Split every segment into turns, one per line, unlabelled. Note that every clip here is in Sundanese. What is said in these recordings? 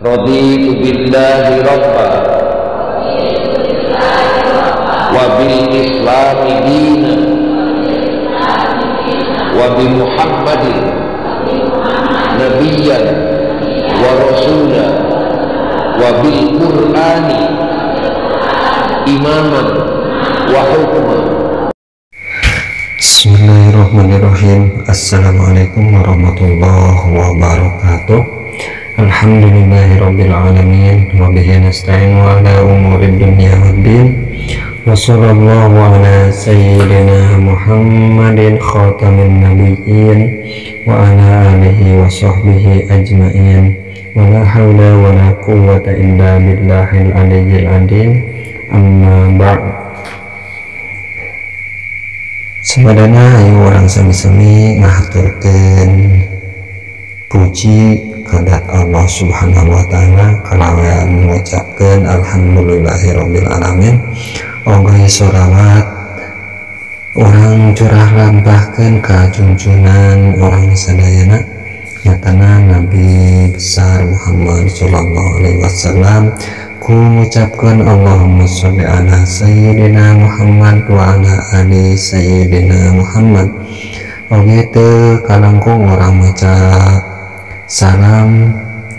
Raditu billahi rabba wa bil islami dina wa bi muhammadin nabiyyan wa rasula wa bil qur'ani imaman wa hukman.
Bismillahirrahmanirrahim. Assalamualaikum warahmatullahi wabarakatuh. Alhamdulillahirabbil alamin wa bihi nasta'in wa ala umurid dunya waddin. Wa sallallahu ala sayyidina Muhammadin khatamin nabiyyin wa ala alihi wa sahbihi ajma'in. Wa la hawla wa la quwwata illa billahil aliyyil azim. Amma ba'd. Samadana ayo urang sami-sami ngahaturkeun puji kadat Allah Subhanahu wa taala kalawan ngucapkeun alhamdulillahirabbil alamin. Oge sholawat urang curah lampahkeun ka junjunan urang sadayana nyatana Nabi besar Muhammad sallallahu alaihi wasallam. Ku ngucapkeun Allahumma sholli ala sayyidina Muhammad wa ala ali sayyidina Muhammad. Oge teu kalangkung urang maca salam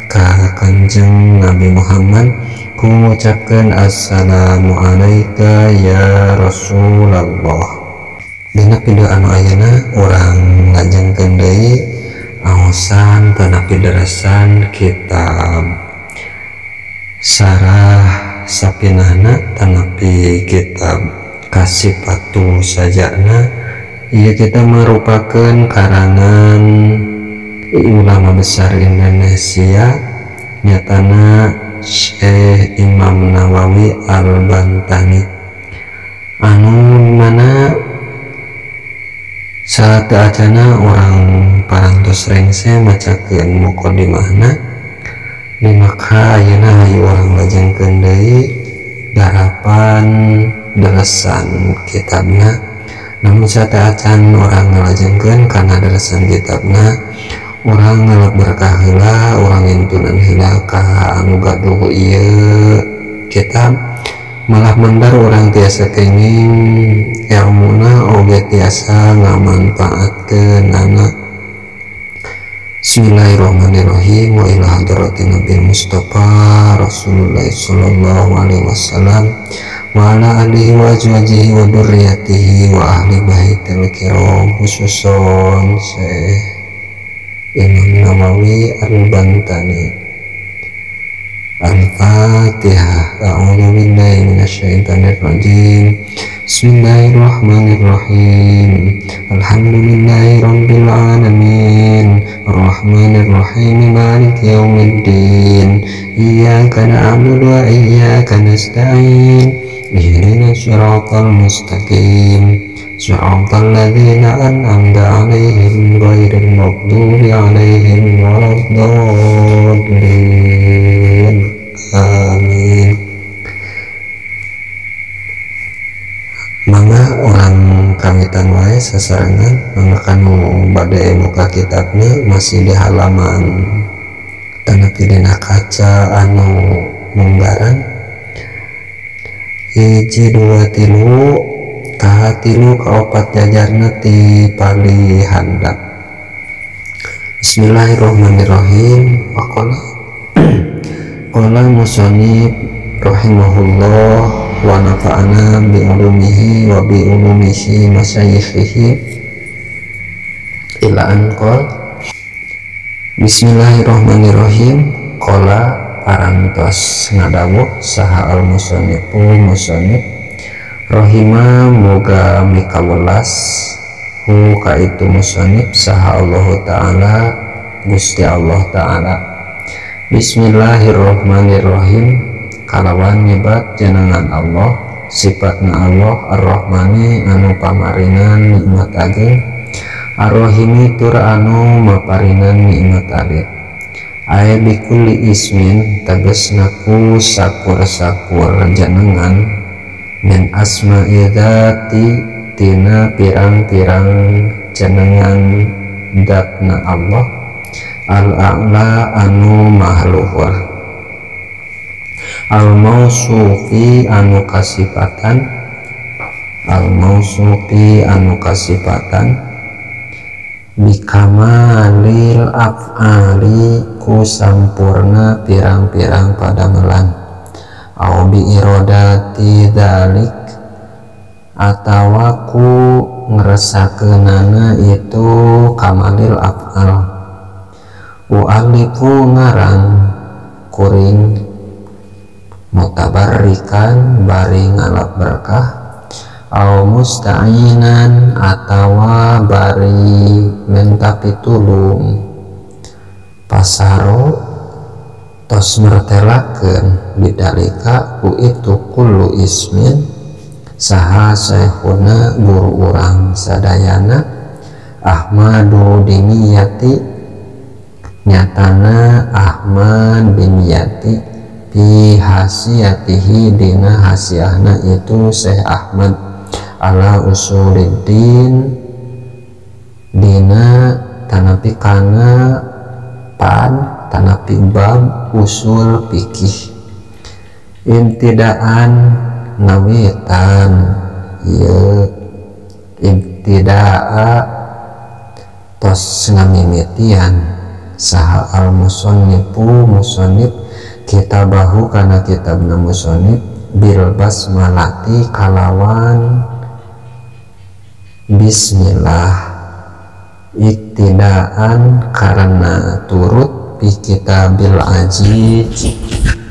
ka Kanjeng Nabi Muhammad. Ku ngucapkeun assalamu alayka ya Rasulullah. Dina video anu ayeuna urang ngajengkeun deui aosan tanapi derasan kitab Sarah Sapinahna tanapi kitab Kasipatu Sajana. Ieu kita merupakan karangan ulama besar Indonesia nyatana Syekh Imam Nawawi Al-Bantani, anu mana saat acana orang parantos rengse macakeun mukadimahna. Maka ayeuna hayu urang lajengkeun deui garapan dalesan kitabna. Namun sateuacan urang ngalajengkeun kana dalesan kitabna, urang ngalap berkah heula, urang intunan heula ka anu gaduh ieu kitab. Malah mendar urang tiasa kenging elmuna oge tiasa ngamanfaatkeunana. Bismillahirrahmanirrahim. Wa ila hadratin Nabi Mustafa Rasulullah sallallahu alaihi wasallam wa ala alihi wa azwajihi wa dzurriyyatihi wa ahli baitil kiram, khususon Syekh Imam Nawawi Al-Bantani. Al-Fatihah. A'udzu billahi minasyaitonir rajim. Bismillahirrahmanirrahim. Alhamdulillahirabbil alamin. Arrahmanirrahim. Maliki yaumiddin. Iyyaka na'budu wa iyyaka nasta'in. Ihdinas siratal mustaqim. Siratal ladzina an'amta 'alaihim ghairil maghdubi 'alaihim waladdallin. Amin. Mangga orang kamitan wae sasarengan, mangga kanu bade muka kitabna masih di halaman tanapi dina kaca anu munggaran 1 2 3 ka 3 ka 4 jajarna ti palih handap. Bismillahirrahmanirrahim. Waqala qala musannif rahimahullah wa nafa'ana bi ulumihi wa bi ulumihi masyayikhihi ila an qol. Bismillahirrahmanirrahim. Qala parantos ngadawuh saha al musannifu musannif rahima moga mikawelas hu ka itu musannif saha Allah taala Gusti Allah taala. Bismillahirrahmanirrahim. Kalawan nyebat jenengan Allah, sifatna Allah Ar-Rahmani anu pamarinan nikmat ageng, Ar-Rahimi tur anu maparinan nikmat alit. Aya bikulli ismin tegesna ku sakur-sakur jenengan min asma'i dzati tina pirang-pirang jenengan datna Allah al-a'la anu maha luhur. Al mausufi anu kasipatan, al mausufi anu kasipatan bikamalil af'ali ku sampurna pirang-pirang padamelan, au bi irodati dzalik atawa ku ngresakeunana itu kamalil af'al. U'alifu ngarang kuring mutabarrikan bari ngalap berkah, au musta'inan atawa bari menta pitulung. Pasaro tos mertelakeun bidalika ku itu kullu ismin saha syekhuna guru urang sadayana Ahmadu Dimyati, nyatana Ahmad Dimyati fi hasiyatihi dina hasiahna itu Syekh Ahmad ala usuliddin dina tanapi kana pan tanapi bab usul fikih intidaan ngawitan ieu ibtidaa tos ngamimitian saha al musannifu musannif kitabahu kana kitabna musannif bil basmalati kalawan bismillah iktidaan karena turut bi kitabil aziz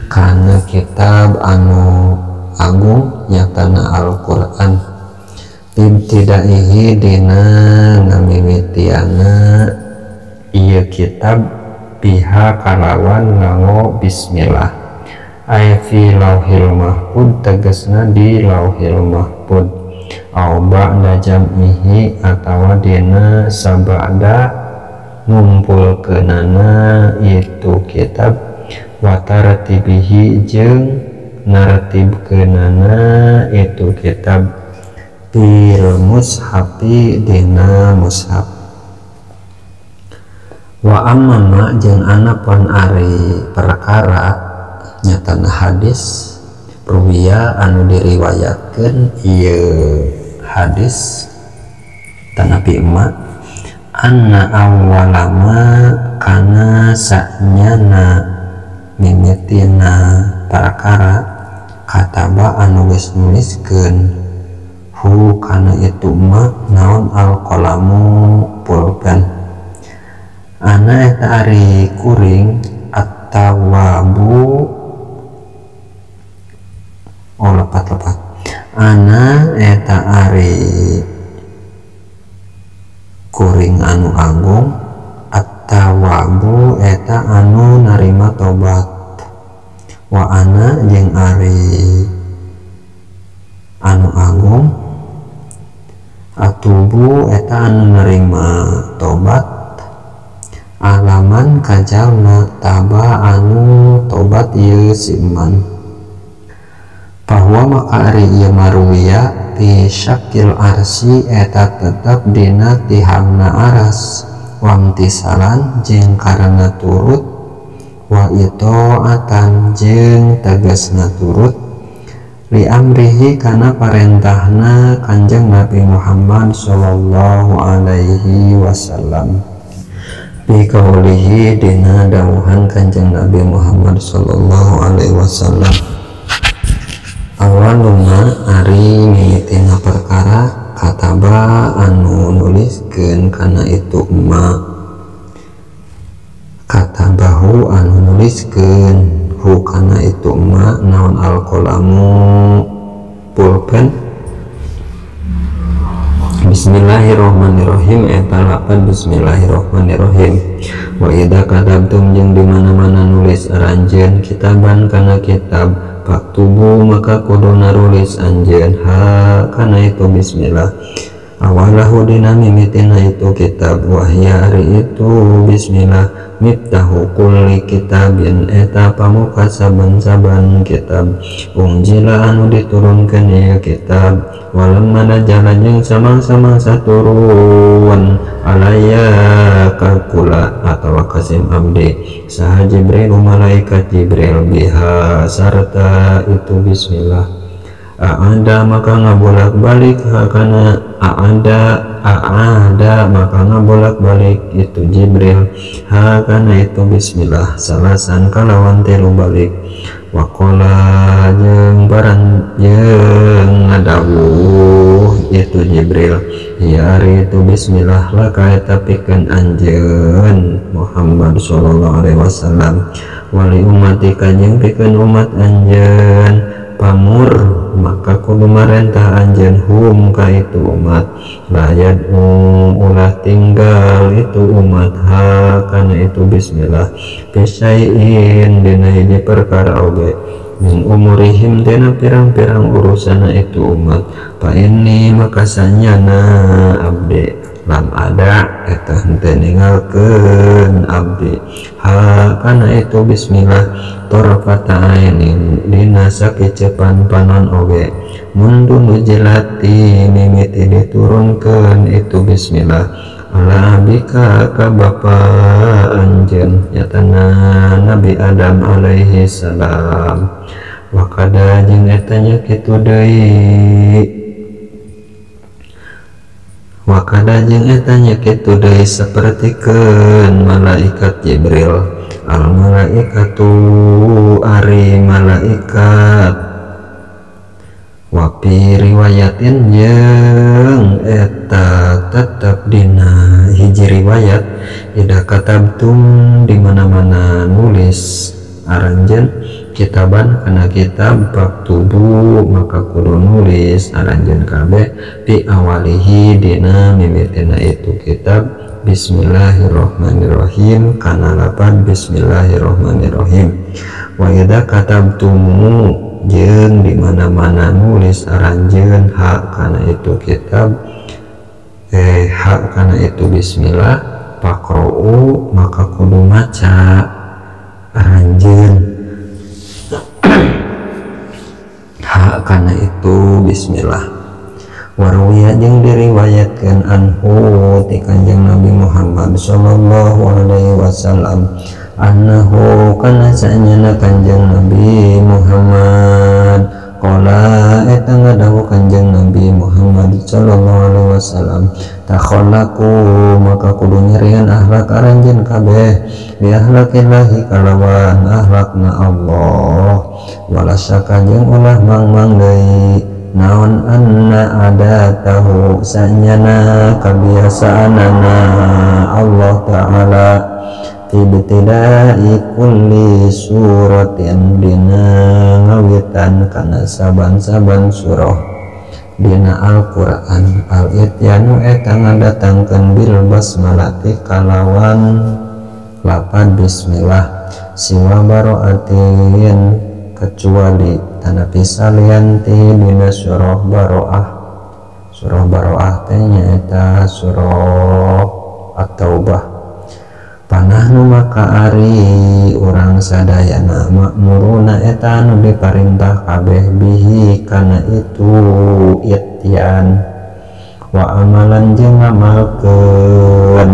kana kitab anu agung nyatana Al-Qur'an ibtidaihi dina ngamimitiana ieu kitab biha kalawan nganggo bismillah ay fi lauhil mahfud tegasna di lauhil mahfud au ba'da jam'ihi atawa dina sabada ngumpulkeunana itu kitab wa tartibihi jeung nartibkeunana itu kitab fil mushafi dina mushaf. Wa amma jeung anapun ari perkara nyatana hadis ruwiya anu diriwayatkeun ieu hadis tanapi emak anna awwalama kana sanyana mimitina perkara kataba anu geus nuliskeun hu kana itu emak naon alqalamu pulpen ana eta ari kuring at-tawwabu oh lepat-lepat ana eta ari kuring anu agung at-tawwabu eta anu narima tobat wa ana jeung ari anu agung atubu eta anu narima tobat alaman kajalma taba anu tobat ieu si iman bahwa maka ari ieu maruwiya fi syakil arsi eta tetep dina tihangna aras wamtisalan jeung karena turut wa itoatan jeung tegasna turut li amrihi kana parentahna Kanjeng Nabi Muhammad sallallahu alaihi wasallam bi kaulihi dina dawuhan Kanjeng Nabi Muhammad sallallahu alaihi wasallam awaluna ari mimitina perkara kataba anu nuliskeun kana itu emak katabahu anu nuliskeun hu kana itu emak naon alqalamu pulpen. Bismillahirrahmanirrahim eta lapan bismillahirrahmanirrahim wa idza katabtum jeung di mana-mana nulis aranjeun kitaban kana kitab faktubu maka kudu narulis anjeun ha kana itu bismillah Awalahu dina mimitina itu kitab wahya ari itu bismillah miftahu kulli kitabin eta pamuka saban-saban kitab unjila anu diturunkeun ieu kitab walamma najala jeung samang-samangsa turun alaya ka kula atawa kasim abdi saha Jibril malaikat Jibril biha sarta itu bismillah. Aada maka ngabolak-balik kana aada maka ngabolak-balik itu Jibril ha kana itu bismillah salasan kalawan tilu balik. Waqala jeung barang jeung ngadawuh itu Jibril ya ari itu bismillah laka eta pikeun anjeun Muhammad sallallahu alaihi wasallam wali umatika jeung pikeun umat anjeun pamur maka kudu marentah anjeun hum ka itu umat layad ulah tinggal itu umat ha kana itu bismillah bisyai'in dina hiji perkara oge min umurihim dina pirang-pirang urusana itu umat fa ini maka sanyana abdi lam ada eta henteu ninggalkeun abdi ha kana itu bismillah torfata ainin dina sakicepan panon oge mundu nujilati mimiti diturunkeun itu bismillah ala abika ka bapa anjeun nyatana Nabi Adam alaihi salam. Wakada jeung eta nya kitu deui wakada jeung eta nya kitu deui sapertikeun malaikat Jibril al malaikatu ari malaikat wapi riwayatin jeung eta tetep dina hiji riwayat ida katabtum di mana-mana nulis aranjeun kitaban kana kitab faktubu maka kudu nulis aranjeun kabeh di awalihi dina mimitina itu kitab bismillahirrahmanirrahim kana lapan bismillahirrahmanirrahim. Wa idza katabtumu jeung di mana-mana nulis aranjeun ha kana itu kitab ha kana itu bismillah faqra'u maka kudu maca aranjeun ha kana itu bismillah. Warwiya jeung diriwayatkeun anhu ti Kanjeng Nabi Muhammad sallallahu alaihi wasallam annahu kana sanyana Kanjeng Nabi Muhammad qala eta ngadawuh Kanjeng Nabi Muhammad sallallahu alaihi wasallam takhallaqu maka kudu nyerian akhlak aranjeun kabeh bi akhlaqillahi kalawan akhlakna Allah wala syaka jeung ulah mangmang deui naon anna adatahu sanyana kabiasaanana Allah Ta'ala ibtida'i kulli suratin dina ngawitan kana saban-saban surah dina Al-Qur'an al-ityanu eta ngadatangkeun bil basmalati kalawan lapan bismillah siwa baroatin kecuali tanapi salianti dina surah baroah. Surah baroah teh nyaeta surah At-Taubah. Panahnu maka ari urang sadayana makmuruna eta anu diparintah kabeh bihi kana itu ityan wa amalan jeung ngamalkeun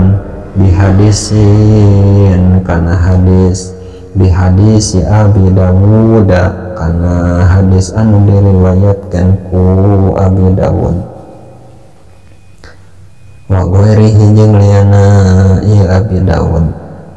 bihadisin kana hadis bihadisi Abi Dawud kana hadis anu diriwayatkan ku Abi Dawud wa ghairihi jeung liana ieu Abi Dawud.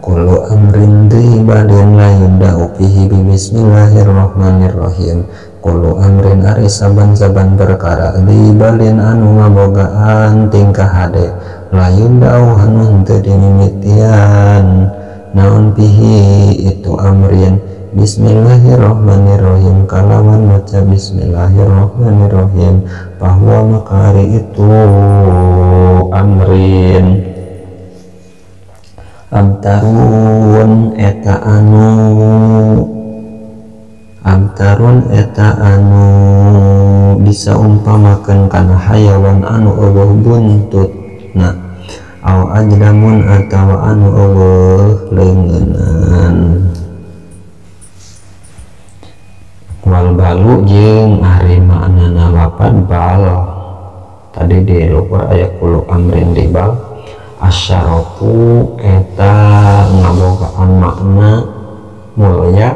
Kullu amrin dzibadin la yubda'u fihi bi bismillahirrahmanirrahim. Kullu amrin ari saban-saban perkara dzibalin anu ngabogaan tingkah hade la yubda'u anu henteu dimimitian naon fihi itu amrin bismillahirrahmanirrahim kalawan maca bismillahirrahmanirrahim bahwa maka hari itu amrin amtarun eta anu amtarun eta anu anu bisa umpamakeun kana hayawan anu eueuh buntutna au ajlamun atawa anu eueuh leungeunnan. Wal balu jeung ari maknana lapad bal tadi di luhur aya kulu amrin di bal asyarafu eta ngabogaan makna mulya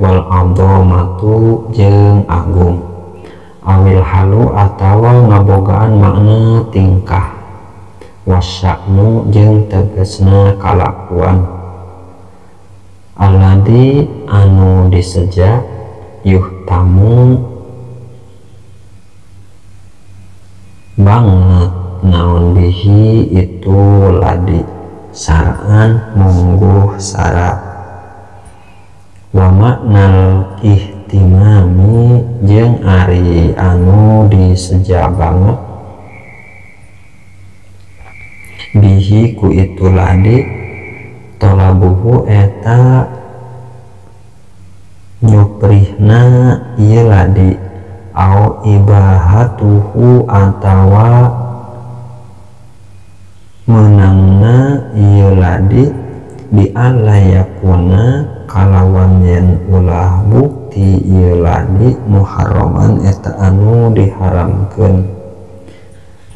wal azamatu jeung agung awil halu atawa ngabogaan makna tingkah wasya'nu jeung tegasna kalakuan alladzi anu diseja yuhtamu banget naon bihi itu ladi saraan mungguh sara wa maknal ihtimami jeung ari anu diseja banget bihi ku itu ladi tolabuhu eta nyuprihna ieu ladi au ibahatuhu atawa menangna ieu ladi bi alla yakuna kalawan yen ulah bukti ieu ladi muharraman eta anu diharamkeun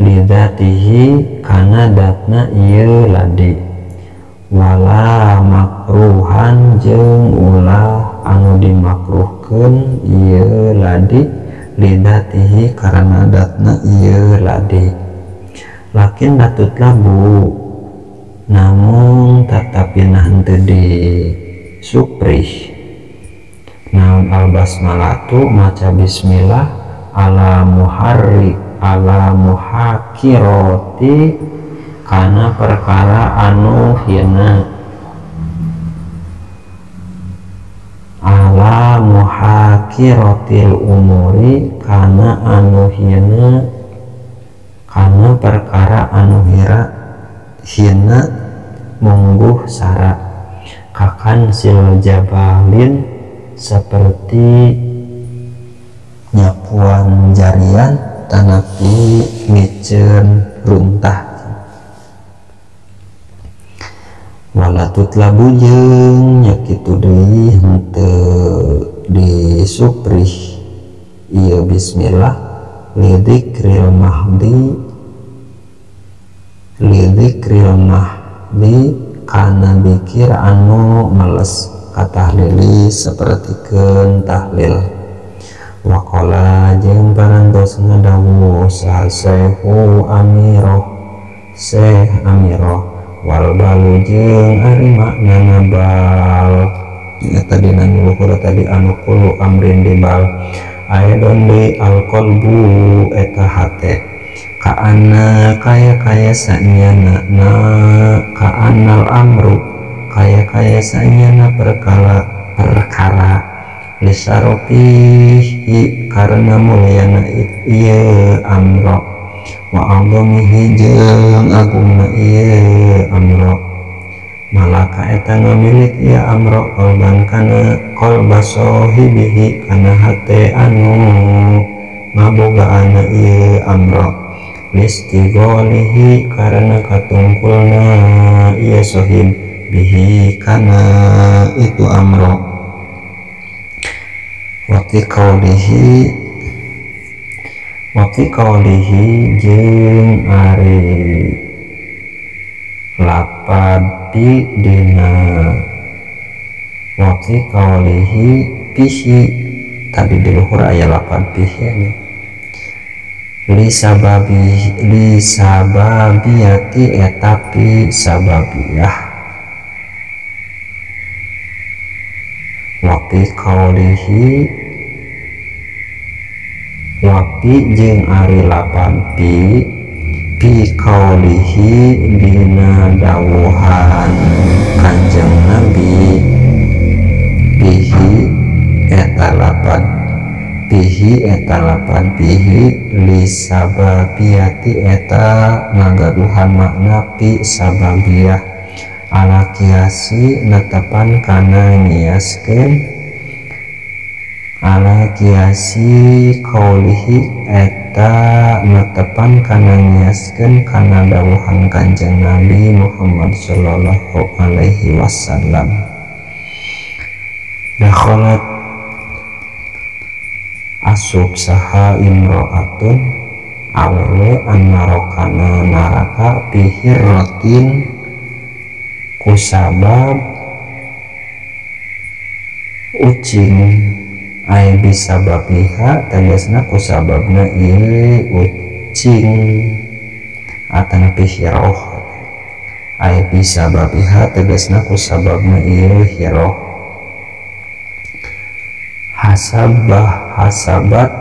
lidzatihi kana datna ieu ladi wala makruhan jeung ulah anu dimakruhkeun ieu ladi lidzatihi karena datna ieu ladi lakin latut labu namun tetapi nah henteu di suprih naon al basmalatu maca bismillah ala muharrik ala muhakiroti kana perkara anu hina ala muhakirotil umuri kana anu hina kana perkara anu hira hina mungguh sara kakan sil jabalin seperti nyapuan jarian tanapi miceun runtah wala tutlabu jeung nya kitu deui henteu disuprih ieu bismillah lidzikril mahdi kana dikir anu meles katahlili sapertikeun tahlil waqala jeung parantos ngadawuh saha Syekh Amiroh Syekh Amiroh wal balu jeung ari maknana bal eta dina luhur tadi anu kulu amrin di bal aidon di alqalbu eta hate kaana kaya-kaya sanyana na kaanal amru kaya-kaya sanyana perkara lisarofihi karena mulyana ieu amro wa azamihi jeung agungna ieu amro malaka eta ngamilik ieu amro qalban kana qalba sahibihi kana hate anu ngabogaana ieu amro listigolihi karena katungkulna ieu sahib bihi kana itu amro waqti qaulihi jeung ari lapad pi dina waqti qaulihi pihi tadi di luhur aya lapad pihi nya li sababiyati eta pi sababiyah waqti qaulihi waqti jeung ari lapan pi pi qaulihi dina dawuhan Kanjeng Nabi bihi eta lapan bihi eta lapan bihi li sababiyati eta ngagaduhan makna pi sababiyah ala kiasi netepan kana ngiaskeun ala Ala kiasi qaulihi eta netepan kana ngiaskeun kana dawuhan Kanjeng Nabi Muhammad sallallahu alaihi wasallam. Dakhalat asub saha imro'atun awewe annarokana naraka bihirrotin kusabab ucing ay bisababiha tegasna kusababna ieu ucing atana pihiroh ay bisababiha tegasna kusababna ieu hiroh. Hasabah hasabat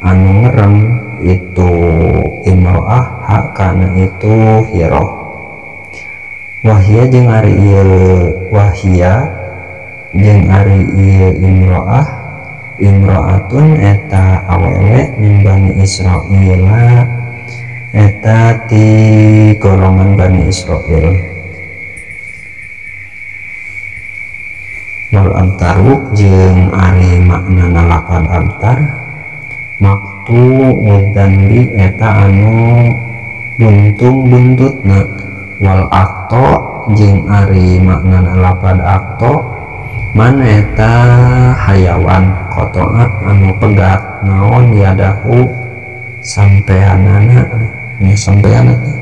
anu ngerem itu imro'ah hak kana itu hiroh. Wahia jeung ari ieu wahia jeung ari ieu imro'ah imro'atun eta awewe min Bani Israila eta ti golongan Bani Israil. Wal abtaru jeung ari maknana lapad abtar maktu udzanbi eta anu buntung buntutna. Wal akto jeung ari maknana lapad akto man eta hayawan kotoat anu pegat naon yadahu sampeanana nya sampeanana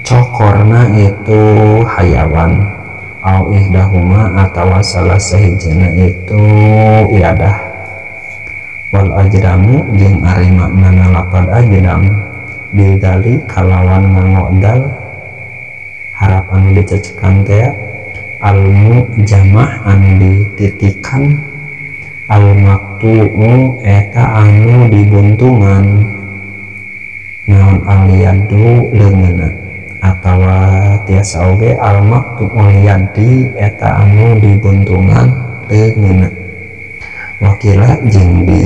cokorna itu hayawan au ihdahuma atawa salah sahijina itu iadah. Wal ajramu jeung ari maknana lapad ajram bildali kalawan ngangodal harap anu dicecekan teh almu jamah anu dititikan al maktu'u eta anu dibuntungan naon aliyadu leungeunna atawa tiasa oge al maktu'ul yadi eta anu dibuntungan leungeunna. Wakila jeung di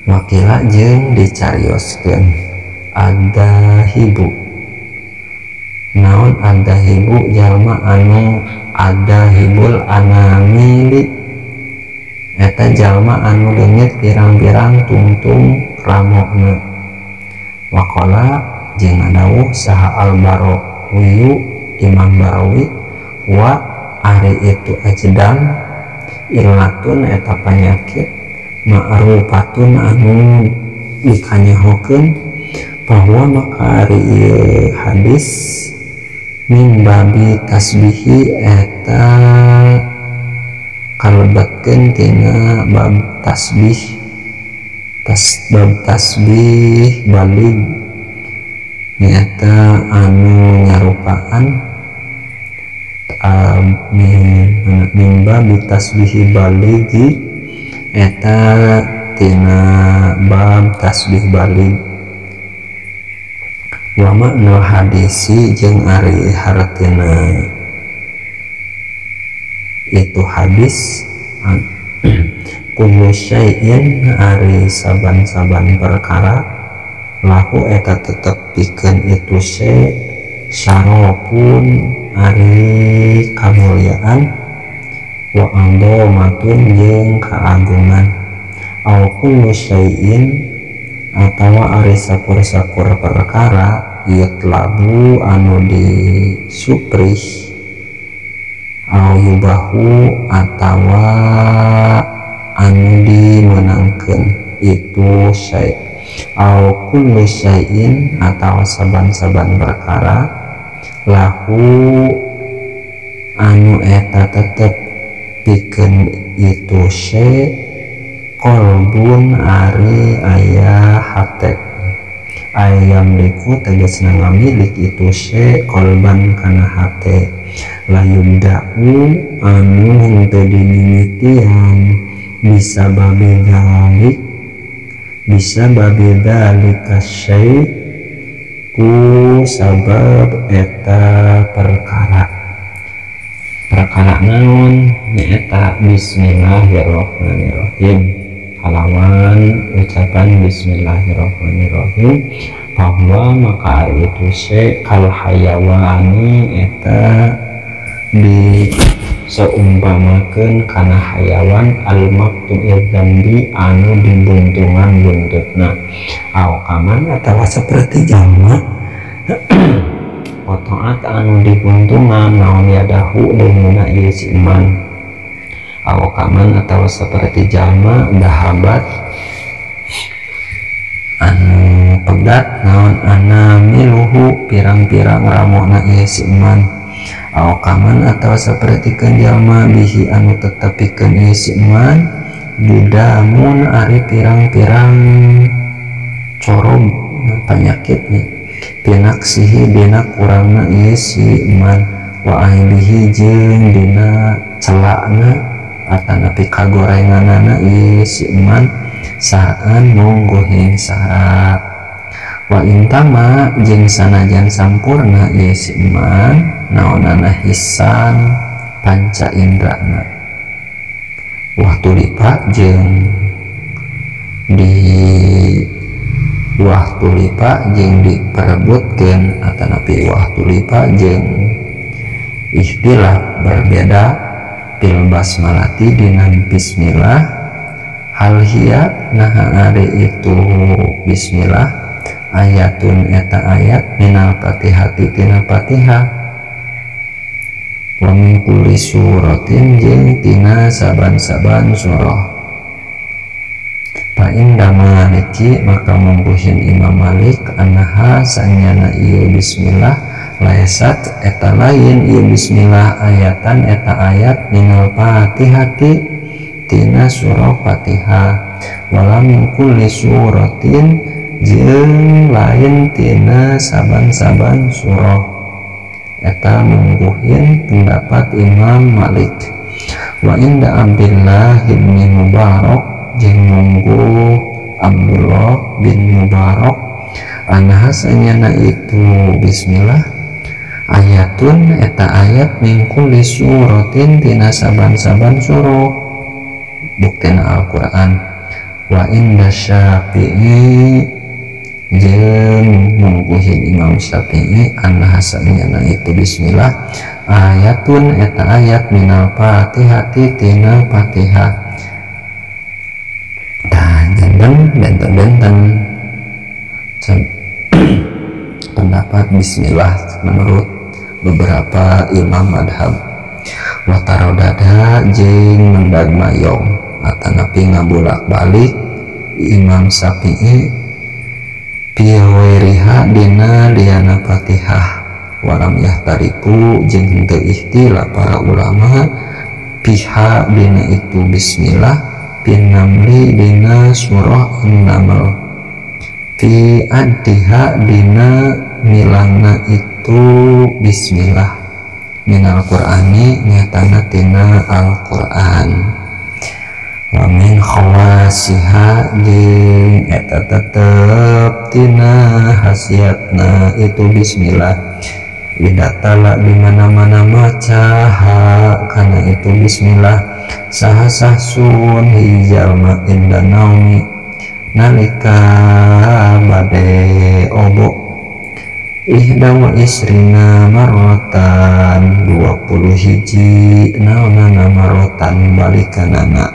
wakila jeung dicarioskeun ada hibu naon ada hibu jalma anu ada hibul anamili eta jalma anu leungit pirang-pirang tungtung ramokna. Waqala jeung ngadawuh saha al-Barawiyu Imam Barawi wa ari itu ajdam illatun eta panyakit ma'rufatun anu dikanyahokeun bahwa maka ari ieu hadis min babi tasbihi eta kalebetkeun tina bab tasbih bab tasbih balig nyata anu nyarupaan min babi tasbihi baligi eta tina bab tasbih balig. Wa makna hadisi jeung ari hartina itu hadis kullu syai'in ari saban-saban perkara lahu eta tetep pikeun itu syai' syarafun ari kamuliaan wa adhamatun jeung keagungan au kullu syai'in atawa ari sakur-sakur perkara yutlabu anu disuprih au yubahu atawa anu dimenangkeun itu syai' au kullu syai'in atawa saban-saban perkara lahu anu eta tetep pikeun itu syai' kolbun ari aya hate ayam liku tegasna ngamilik itu syai' kolban kana hate layubda'u anu henteu dimimitian bisa babidalik bisa babidalika syai' ku sabab eta perkara perkara naon nyaeta bismillahirrahmanirrahim kalawan ucapan bismillahirrahmanirrahim bahwa maka itu syai' kal hayawani eta di Seumpamakeun kana hayawan al-maqtu'il dzambi anu dibuntungan buntutna aw kaman atawa saperti jalma qata'at anu dibuntungan naon yadahu leungeunna ieu si iman aw kaman atawa saperti jalma dahabat anu pegat naon anamiluhu pirang-pirang ramona ieu si iman aw kaman atawa sapertikeun jalma bihi anu tetepikeun ieu si iman judamun ari pirang-pirang corob penyakitnya pinaksihi dina kurangna ieu si iman wa aibihi jeung dina celakna atanapi kagorenganana ieu si iman saan mungguhing sara wa intama jeung sanajan sampurna ieu si iman naonana hisan panca indrana waktu lipa jeung di waktu lipa jeung diperebutkeun atanapi waktu lipa jeung ikhtilaf berbeda fil basmalati dina bismillah hal hiya naha ari itu bismillah ayatun eta ayat minal fatihati tina fatihah wa min kulli suratin jeung tina saban-saban surah. Fa inda Maliki maka mungguhin Imam Malik annaha sanyana ieu bismillah laisat eta lain ieu bismillah ayatan eta ayat minal fatihati tina surah Fatihah wala min kulli suratin jeung lain tina saban-saban surah. Eta mungguhin pendapat Imam Malik. Wa inda Abdullah bin Mubarak jeung mungguh Abdullah bin Mubarak anha sanyana itu bismillah ayatun eta ayat min kulli suratin tina saban-saban surah buktina Al-Qur'an. Wa inda Syafi'i jeung mungguhin Imam Syafi'i anha sanyana itu bismillah ayatun eta ayat minal fatihati tina fatihah. Tah janten benten-benten pendapat bismillah menurut beberapa imam madhab. Wa tarodada jeung mendag mayong atanapi ngabulak-balik Imam Syafi'i piaweriha dina liana fatihah walam yahtariku jeung henteu ikhtilaf para ulama piha dina itu bismillah pinamli dina surah an-naml fi addiha dina milangna itu bismillah minal qur'ani nyatana tina al-Qur'an wa min khawasiha jeung eta tetep tina khasiatna itu bismillah idatala di mana-mana maca kana itu bismillah saha sahsun hijalma inda naumi nalika bade obo ihda wa isrina marrotan 21 naonana marrotan balikanana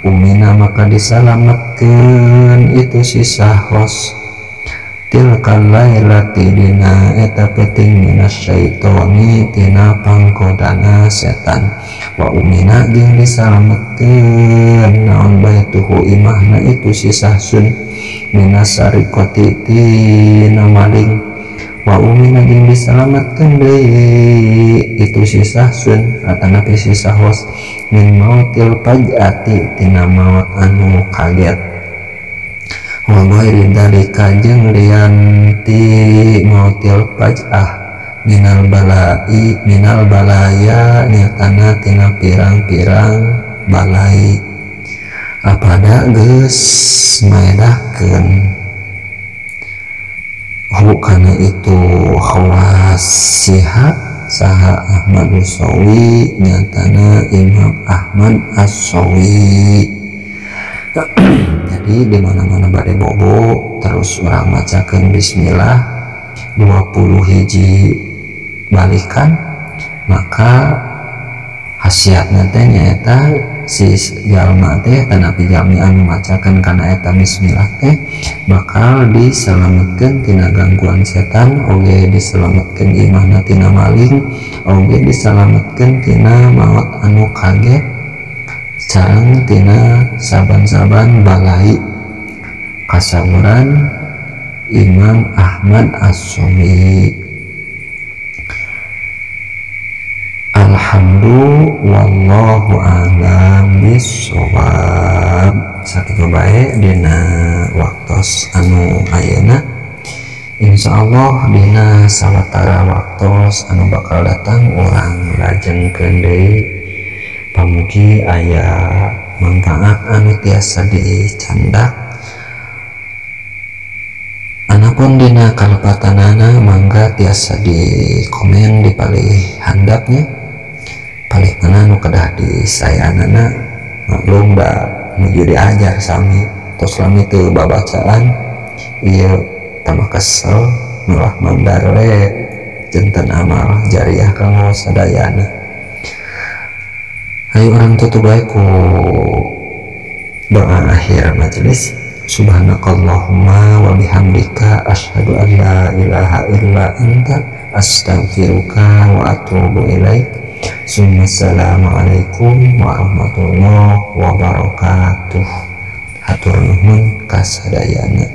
umina maka disalamatkeun itu si sahos tilkal lailati dina eta peuting minasyaitoni tina pangkodana setan wa umina jeung disalametkeun naon baituhu imahna itu si sahsun minasariqati tina maling wa umina jeung disalametkeun deui itu si sahsun atanapi si sahos min mautil faj'ati tina maut anu kaget wa ghairi dzalika jeung lian ti mautil faj'ah minal balai minal balaya nyatana tina pirang-pirang balai apada geus maedahkeun hukana itu khawasiha saha Ahmad As-Sawi nyatana Imam Ahmad As-Sawi. Jadi di mana-mana bade bobo terus orang macakeun bismillah 20 hiji balikan maka Khasiatna teh nyaeta si jalma teh tanapi jalmi anu macakeun kana eta bismillah teh bakal diselametkeun tina gangguan setan, oge diselametkeun imahna tina maling, oge diselametkeun tina maot anu kaget sareng tina saban-saban balai. Kasauran Imam Ahmad As-Sumi. Alhamdulillah wallahu a'lam bissawab. Sakitu bae dina waktos anu ayeuna, insyaallah dina sawatara waktos anu bakal datang urang lajengkeun deui. Pamugi aya manfaat anu tiasa dicandak. Anapun dina kalepatanana mangga tiasa di komen di palih handapnya, palih mana nu kedah disayanana, maklum da nuju diajar sami tos lami teu babacaan ieu tambah kesel malah mandar we janten amal jariah kanggo sadayana. Ayo urang tutup bae ku doa akhir majelis. Subhanakallahumma wa bihamdika asyhadu an la ilaha illa anta astaghfiruka wa atubu ilaik. Assalamualaikum warahmatullahi wabarakatuh. Hatur nuhun kasadayana.